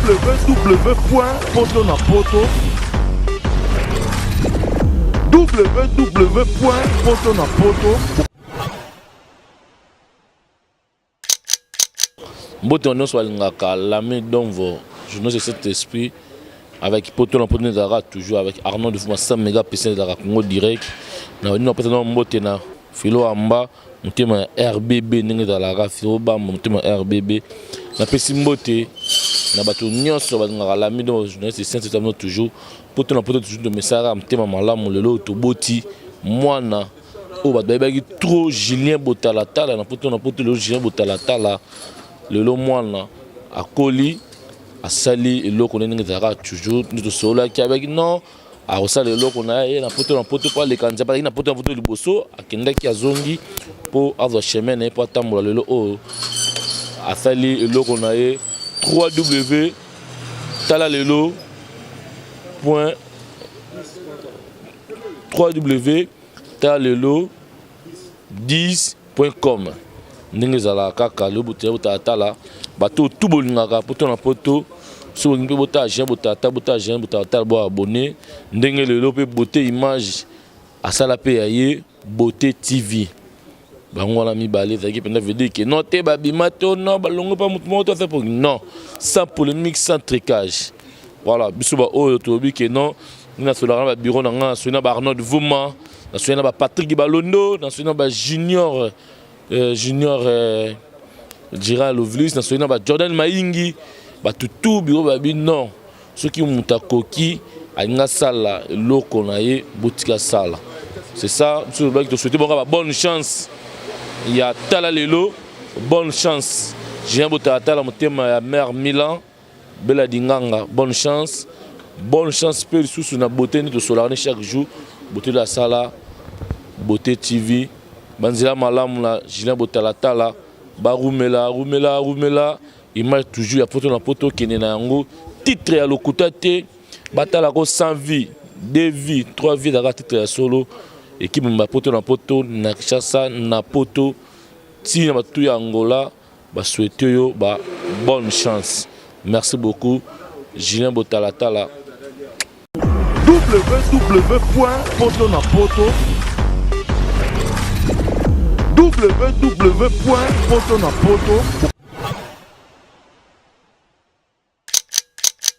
www.potonapoto www.potonapoto Mbote na nyonso balingaka Lami Donvo, journaliste cet esprit avec poto na poto ezalaka toujours avec Arnaud de Fuma 100 méga PC ezalaka Congo direct na bino napesa na mbote na Philo Amba motema ya RBB ndenge ezalaka Philo Bamba motema ya RBB napesi mbote na bato nyonso balingaka Lami Donvo journaliste saint esprit toujours poto na poto toujours tomesaka motema malamu lelo toboti mwana oyo bato bayebaki trop Julien Botalatala na poto na poto lelo Julien Botalatala lelo mwana akoli asali eloko ndenge ezalaka toujours nde tosololaki abaki non akosala eloko na ye na poto na poto mpo aleka nzambe azalaki na poto na poto liboso akendaki azongi mpo azwa chemin na ye mpo atambola lelo oyo asali eloko na ye 3w tala lelo point 3w tala lelo 10.com ndenge ezalaka kaka lelo botala botalatala bato oyo tu bolingaka poto na poto soki bolingi mpe botala jean botalatala botala jean botalatala bo abonne ndenge lelo mpe beauté image asala mpe ya ye beauté tv bango wana mibale ezalaki mpenza veut dire que non te babima to non balongo mpa motu moko to asa non sans polémique, sans tricage. Voilà, biso baoyo tolobi ke non, nde nasolaka na babureau na ngai, nasoli na baarnold Vuma, nasoli na bapatrick Balondo, nasoli na bajunior junior Gérard Lovlis, nasoli na bajordan Maingi, bato tout bureau babi non, soki moto akoki alingi asala eloko na ye, botika asala. C'est ça, biso tolobaki tosouhaite bongo ba bonne chance ya tala lelo, bonne chance Julien Botalatala motema ya mare Milan Bella Dinganga, bonne chance, bonne chance mpe lisusu na beauté nde tosolaka ne chaque jour, beauté de asala beauté TV banzela malamu na Julien Botalatala, barumela rumela rumela image toujours ya poto na poto okende na yango titre ya lokuta te, batalako 100 vie 2 vie 3 vie ezalaka titre ya solo ekipe ba poto na poto na Kinshasa na poto ti na batu ya Angola basouhaite yo ba bonne chance. Merci beaucoup Julien Botalatala. www.potonapoto www.potonapoto.